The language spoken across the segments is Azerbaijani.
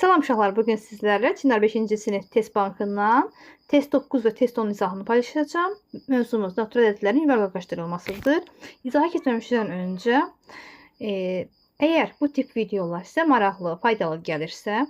Salam uşaqlar, bugün sizlərlə Çınar 5-ci sinif test bankından test 9 və test 10 izahını paylaşacağım. Mövzumuz natural ədədlərin yuvarlaqlaşdırılmasıdır. İzaha keçməmişdən öncə, əgər bu tip videolar sizə maraqlı, faydalı gəlirsə,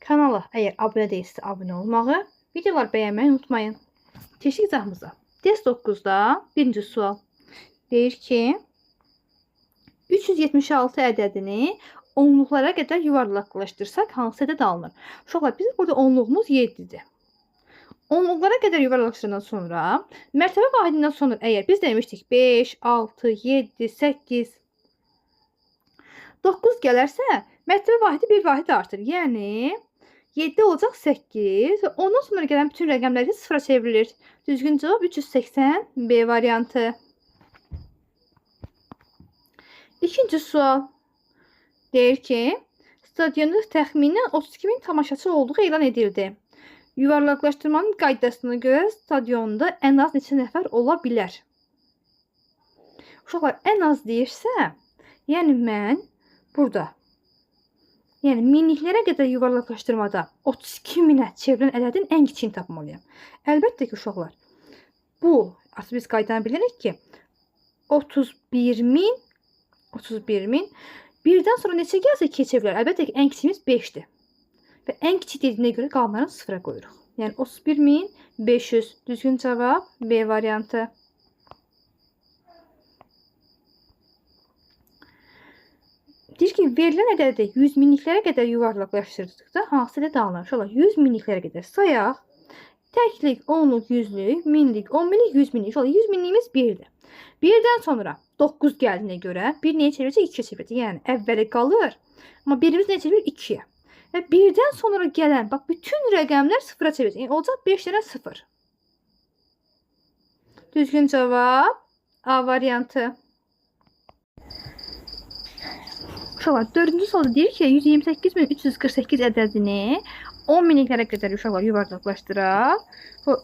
kanala əgər abunə deyilsə abunə olmağı, videoları bəyənməyi unutmayın. Keçdik izahımıza. Test 9-da birinci sual deyir ki, 376 ədədini onluqlara qədər yuvarlaqlaşdırsaq hansı ədəd alınır? Uşaqlar, bizim burada onluğumuz 7-dir. Onluqlara qədər yuvarlaqlaşdırandan sonra, mərtəbə vahidindən sonra əgər biz demişdik 5, 6, 7, 8, 9 gələrsə, mərtəbə vahidi bir vahid artır. Yəni, 7 olacaq 8 və ondan sonra gələn bütün rəqəmlər isə sıfıra çevrilir. Düzgün cavab 380 B variantı. İkinci sual. Deyir ki, stadionda təxminən 32.000 tamaşaçı olduğu elan edildi. Yuvarlaqlaşdırmanın qaydasına görə stadionda ən az neçə nəfər ola bilər? Uşaqlar, ən az deyirsə, yəni mən burada, yəni minliklərə qədər yuvarlaqlaşdırmada 32.000-ə çevrilən ədədin ən kiçiyini tapmalıyam. Əlbəttə ki, uşaqlar, bu, artıq biz qaydanı bilirik ki, 31.000, 31.000, birdən sonra neçə gəlsə 2-yə çevrilir. Əlbəttə ki, ən kiçiyimiz 5-dir. Və ən kiçik dediyinə görə qalanlarını sıfıra qoyuruq. Yəni 31.500. Düzgün cavab B variantı. Deyir ki, verilən ədədi 100 minliklərə qədər yuvarlaqlaşdırdıqda hansı ədəd alınır? Uşaqlar, 100 minliklərə qədər sayaq. Təklik, onluq, yüzlük, minlik, 10 minlik, 100 minlik. Uşaqlar, 100 minliyimiz 1-dir. Birdən sonra 9 gəldiyinə görə 1 nəyə çeviriləcək? 2-yə çevriləcək. Yəni, əvvəli qalır. Amma birimiz nəyə çevrilir? 2-yə. Və birdən sonra gələn, bax, bütün rəqəmlər sıfıra çevriləcək. Yəni, olacaq 5 dənə 0. Düzgün cavab A variantı. Uşaqlar, dördüncü sualda deyir ki, 128.348 ədədini 10 minliklərə qədər uşaqlar yuvarlaqlaşdıraq.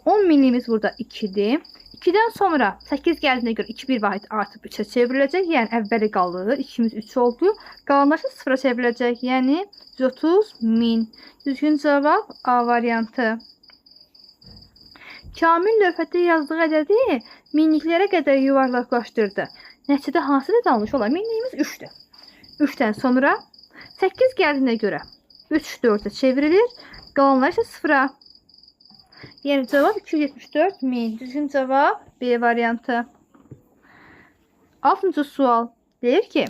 10 minliyimiz burada 2-dir. 2-dən sonra 8 gəldiyinə görə 2 bir vahid artıb 3-ə çevriləcək. Yəni, əvvəli qalır. 2-miz 3 oldu. Qalanlar isə 0-a çevriləcək. Yəni, 130.000. Düzgün cavab A variantı. Kamil lövhədə yazdığı ədədi minliklərə qədər yuvarlaqlaşdırdı. Nəticədə hansı ədəd almış olar? Minliyimiz 3-dür. 3-dən sonra 8 gəldiyinə görə 3 4-ə çevrilir. Qalanlar isə 0-a. Yəni, cavab 274.000. Düzgün cavab B variantı. Altıncı sual deyir ki,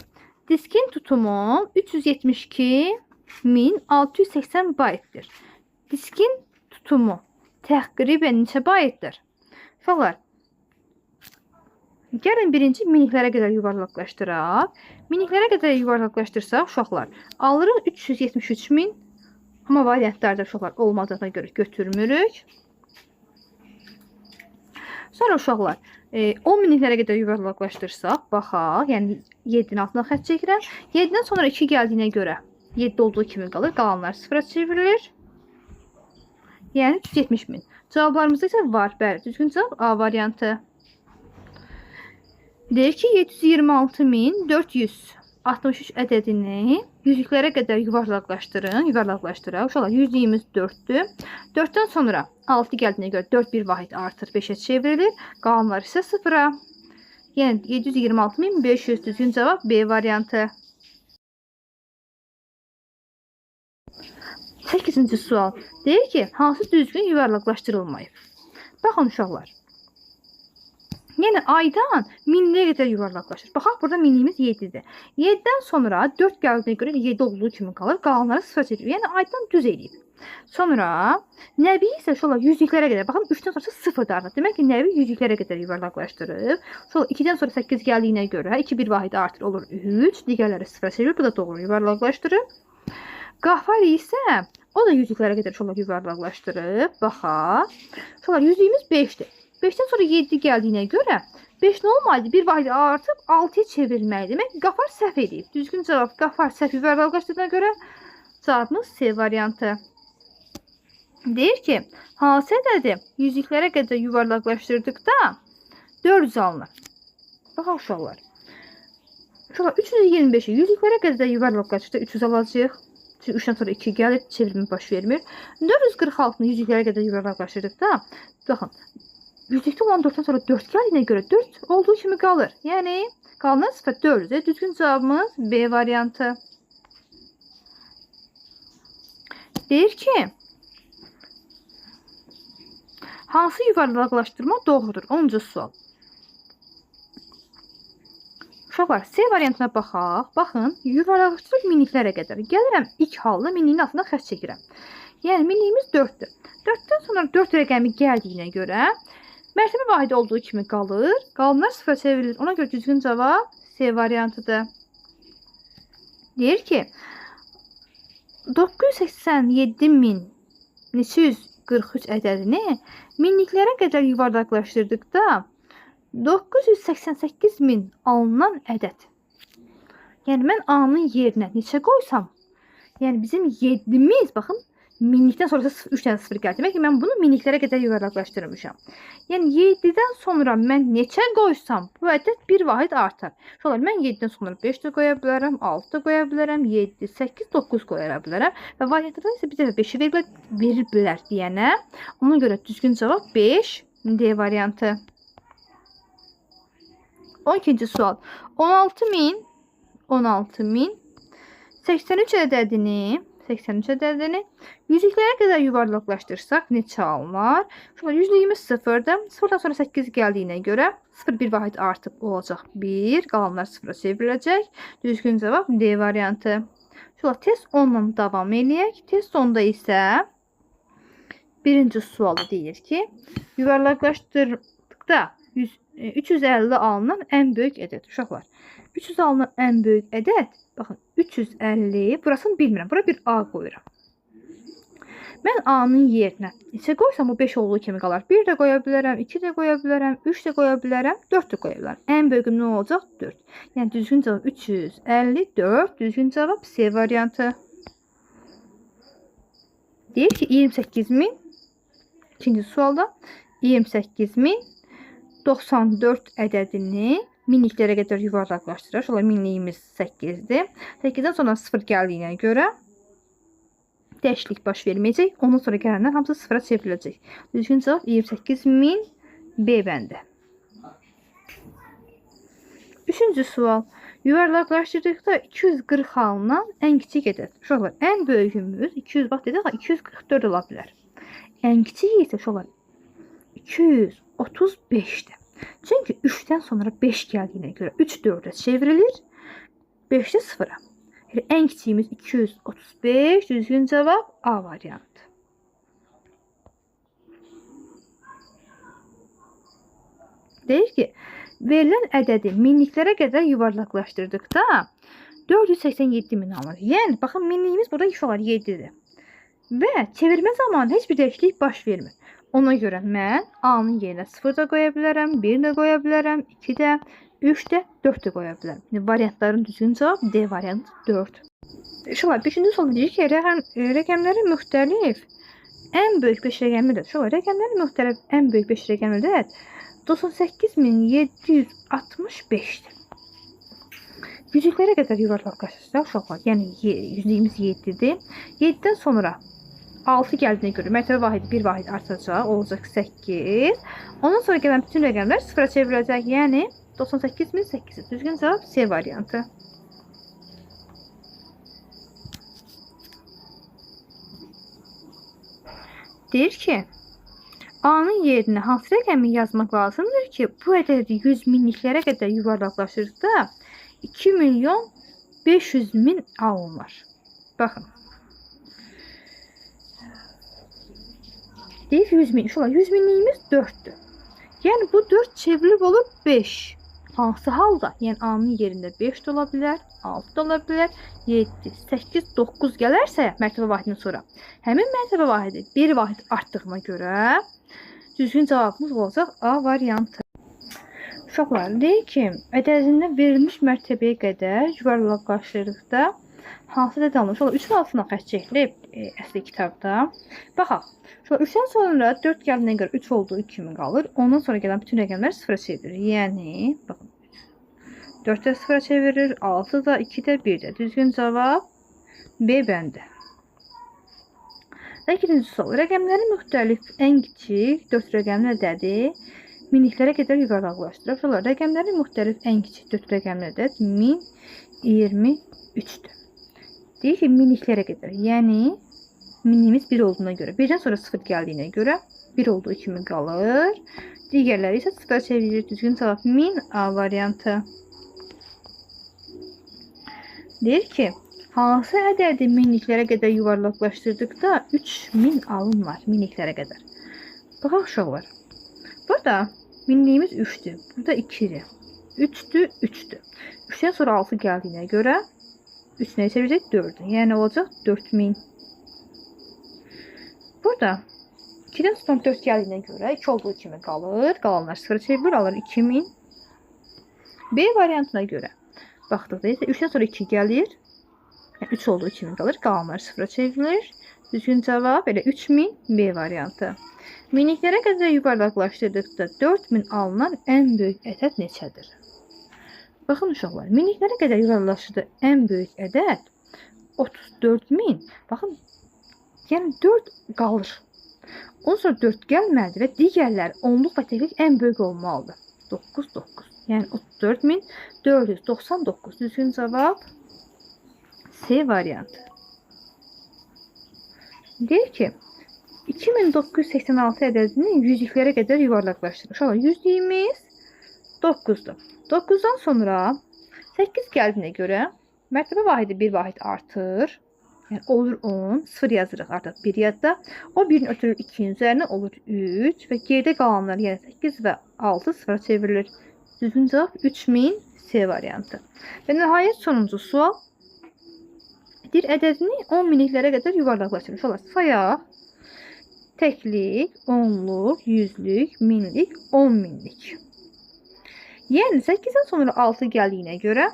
diskin tutumu 372.680 baytdır. Diskin tutumu təqribən neçə baytdır? Uşaqlar, gəlin birinci minliklərə qədər yuvarlaqlaşdıraq. Minliklərə qədər yuvarlaqlaşdırsaq, uşaqlar, alırıq 373.000. Amma variantlarda uşaqlar olmadığına görə götürmürük. Sonra uşaqlar, 10 minliklərə qədər yuvarlaqlaşdırsaq, baxaq, yəni 7-nin altına xətt çəkirəm. 7-dən sonra 2 gəldiyinə görə 7 olduğu kimi qalır, qalanlar sıfıra çevrilir. Yəni 370.000. Cavablarımızda isə var, bəli, düzgün cavab A variantı. Deyir ki, 726.463 ədədini yüzlüklərə qədər yuvarlaqlaşdırın. Yuvarlaqlaşdıraq. Uşaqlar, yüzlüyümüz 4-dür. 4-dən sonra 6 gəldiyinə görə 4 bir vahid artır 5-ə çevrilir. Qalanlar isə 0-a. Yəni 726.500. Düzgün cavab B variantı. 8-ci sual. Deyir ki, hansı düzgün yuvarlaqlaşdırılmayıb? Baxın uşaqlar. Yəni, aydan minliyə qədər yuvarlaqlaşır. Baxaq, burada minliyimiz 7-dir. 7-dən sonra 4 gəldiyinə görə 7 olduğu kimi qalır. Qalanları sıfıra çevirir. Yəni, aydan düz eləyib. Sonra Nəbi isə uşaqlar yüzlüklərə qədər. Baxın, 3-dən sonra 0-dır artıq. Demək ki, Nəbi yüzlüklərə qədər yuvarlaqlaşdırıb. Sonra 2-dən sonra 8 gəldiyinə görə 2 bir vahid artır olur 3. Digərləri sıfıra çevirir. Bu da doğru yuvarlaqlaşdırıb. Qafar isə o da yüzlüklərə qədər uşaqlar yuvarlaqlaşdırıb. Baxaq. Uşaqlar, yüzlüyümüz 5-dir. 5-dən sonra 7 gəldiyinə görə 5 nə olmalıdır? Bir vahid artıb 6-ya çevrilməlidir. Demək ki, Qafar səhv eləyib. Düzgün cavab Qafar səhv yuvarlaqlaşdırdığına görə cavabımız C variantı. Deyir ki, hansı ədədi yüzlüklərə qədər yuvarlaqlaşdırdıqda 400 alınır. Baxaq uşaqlar. Uşaqlar, 325-i yüzlüklərə qədər yuvarlaqlaşdırdıqda 300 alacağıq. Çünki 3-dən sonra 2 gəlir, çevirmə baş vermir. 446-nı yüzlüklərə qədər yuvarlaqlaşdırdıqda, baxın, yüzlükdə olan 4-dən sonra 4 gəldiyinə görə 4 olduğu kimi qalır. Yəni, qalınan 0 4-dür. Düzgün cavabımız B variantı. Deyir ki, hansı yuvarlaqlaşdırma doğrudur? 10-cu sual. Uşaqlar, C variantına baxaq. Baxın, yuvarlaqlaşdırır minliklərə qədər. Gəlirəm ilk halda minliyin altında xətt çəkirəm. Yəni, minliyimiz 4-dür. 4-dən sonra 4 rəqəmi gəldiyinə görə mərtəbə vahidi olduğu kimi qalır. Qalanlar sıfıra çevrilir. Ona görə düzgün cavab C variantıdır. Deyir ki, 987.243 ədədini minliklərə qədər yuvarlaqlaşdırdıqda 988.000 alınan ədəd. Yəni, mən A-nın yerinə neçə qoysam, yəni bizim 7-miz, baxın, minlikdən sonra 3 dənə 0 gəlir. Demək ki, mən bunu minliklərə qədər yuvarlaqlaşdırmışam. Yəni, 7-dən sonra mən neçə qoysam, bu ədəd bir vahid artar. Uşaqlar, mən 7-dən sonra 5 də qoya bilərəm, 6 da qoya bilərəm, 7, 8, 9 qoya bilərəm. Və variantlarda isə bir dəfə 5-i veriblər deyənə, ona görə düzgün cavab 5, D variantı. 12-ci sual. 16.083 ədədini 83 ədədini yüzlüklərə qədər yuvarlaqlaşdırsaq neçə alınar? Uşaqlar, yüzlüyümüz 0-dır. 0-dan sonra 8 gəldiyinə görə 0 bir vahid artıb olacaq 1. Qalanlar 0-a çevriləcək. Düzgün cavab D variantı. Uşaqlar, test 10-la davam eləyək. Test 10-da isə birinci sualı deyir ki, yuvarlaqlaşdırdıqda 350 alınan ən böyük ədəd. Uşaqlar, 300 alınan ən böyük ədəd, baxın, 350, burasını bilmirəm, bura bir A qoyuram. Mən A-nın yerinə neçə qoysam, bu 5 olduğu kimi qalar. 1 də qoya bilərəm, 2 də qoya bilərəm, 3 də qoya bilərəm, 4 də qoya bilərəm. Ən böyüyüm nə olacaq? 4. Yəni, düzgün cavab 354, düzgün cavab C variantı. Deyir ki, 28.000, ikinci sualda 28.094 ədədini minliklərə qədər yuvarlaqlaşdırır. Uşaqlar, minliyimiz 8-dir. 8-dən sonra 0 gəldiyinə görə dəyişiklik baş verməyəcək. Ondan sonra gələnlər hamısı 0-a çevriləcək. Düzgün cavab 28.000 B bəndi. Üçüncü sual. Yuvarlaqlaşdırdıqda 240 alınan ən kiçik ədəd. Uşaqlar, ən böyüyümüz 200, bax dedik, 244 ola bilər. Ən kiçiyi isə uşaqlar 235-dir. Çünki 3-dən sonra 5 gəldiyinə görə 3 4-ə çevrilir, 5-də 0-a. Yəni, ən kiçiyimiz 235, düzgün cavab A variantı. Deyir ki, verilən ədədi minliklərə qədər yuvarlaqlaşdırdıqda 487.000 alınır. Yəni, baxın, minliyimiz burada uşaqlar 7-dir. Və çevirmə zamanı heç bir dəyişiklik baş vermir. Ona görə mən A-nın yerinə 0 da qoya bilərəm, 1 də qoya bilərəm, 2 də, 3 də, 4 də qoya bilərəm. Yəni, variantların düzgün cavab D variantı 4. Uşaqlar, 5-ci sual deyir ki, rəqəmləri müxtəlif ən böyük 5 rəqəmli ədəd. Uşaqlar, rəqəmləri müxtəlif ən böyük 5 rəqəmli ədəd 98.765-dir. Yüzlüklərə qədər yuvarlaqlaşdırsa, uşaqlar, yəni yüzlüyümüz 7-dir. 7-dən sonra 6 gəldiyinə görə mərtəbə vahidi 1 vahid artacaq, olacaq 8. Ondan sonra gələn bütün rəqəmlər 0-a çevriləcək, yəni 98.800. Düzgün cavab C variantı. Deyir ki, A-nın yerinə hansı rəqəmi yazmaq lazımdır ki, bu ədədi 100 minliklərə qədər yuvarlaqlaşdırdıqda 2.500.000 alınır. Baxın. Deyir ki, 100 min. Uşaqlar, 100 minliyimiz 4-dür. Yəni, bu 4 çevrilib olur 5. Hansı halda? Yəni, A-nın yerində 5 də ola bilər, 6 da ola bilər, 7, 8, 9 gələrsə mərtəbə vahidindən sonra. Həmin mərtəbə vahidi 1 vahid artdığına görə düzgün cavabımız olacaq A variantı. Uşaqlar, deyir ki, ədədində verilmiş mərtəbəyə qədər yuvarlaqlaşdırdıqda hansı ədəd alınır? Uşaqlar, 3-ün altına xətt çəkilib əsli kitabda. Baxaq. Uşaqlar, 3-dən sonra 4 gəldiyinə görə 3 olduğu kimi qalır. Ondan sonra gələn bütün rəqəmlər 0-a çevrilir. Yəni, baxın, 4 də 0-a çevirir, 6 da, 2 də, 1 də. Düzgün cavab B bəndi. 8-ci sual. Rəqəmləri müxtəlif ən kiçik 4 rəqəmli ədədi minliklərə qədər yuvarlaqlaşdırır. Uşaqlar, rəqəmləri müxtəlif ən kiçik 4 rəqəmli ədəd 1023-dür. Deyir ki, minliklərə qədər. Yəni, minliyimiz 1 olduğuna görə, 1-dən sonra 0 gəldiyinə görə 1 olduğu kimi qalır. Digərləri isə 0-a çevrilir. Düzgün cavab 1000 A variantı. Deyir ki, hansı ədədi minliklərə qədər yuvarlaqlaşdırdıqda 3000 alınlar minliklərə qədər. Baxaq uşaqlar. Burada minliyimiz 3-dür. Burada 2-dir. 3-dür, 3-dür. 3-dən sonra 6 gəldiyinə görə 3 nəyə çevirəcək? 4-ü. Yəni olacaq 4000. Burada 2-dən sonra 4 gəldiyinə görə 2 olduğu kimi qalır. Qalanlar 0-a çevrilir, alır 2000. B variantına görə baxdıqda isə 3-dən sonra 2 gəlir. Yəni 3 olduğu kimi qalır. Qalanlar 0-a çevrilir. Düzgün cavab elə 3000 B variantı. Minliklərə qədər yuvarlaqlaşdırdıqda 4000 alınan ən böyük ədəd neçədir? Baxın uşaqlar, minliklərə qədər yuvarlaqlaşdırdıqda ən böyük ədəd 34000. Baxın, yəni 4 qalır. Ondan sonra 4 gəlmədi və digərləri onluq və təklik ən böyük olmalıdır. 9, 9. Yəni 34499. Düzgün cavab C variantı. Deyir ki, 2986 ədədini yüzlüklərə qədər yuvarlaqlaşdırır. Uşaqlar, yüzlüyümüz 9-dur. 9-dan sonra 8 gəldiyinə görə mərtəbə vahidi 1 vahid artır. Yəni olur 10, 0 yazırıq artıq 1 yadda. O 1-in ötürür 2-nin üzərinə olur 3 və geridə qalanlar, yəni 8 və 6 sıfıra çevrilir. Düzgün cavab 3000 C variantı. Və nəhayət sonuncu sual. Deyir, ədədini 10 minliklərə qədər yuvarlaqlaşdırır. Uşaqlar, sayaq. Təklik, onluq, yüzlük, minlik, 10 minlik. Yəni 8-dən sonra 6 gəldiyinə görə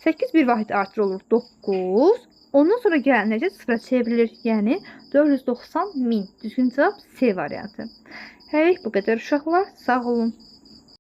8 bir vahid artır olur 9. Ondan sonra gələnlər isə sıfıra çevrilir. Yəni 490 min. Düzgün cavab C variantı. Hələlik bu qədər uşaqlar. Sağ olun.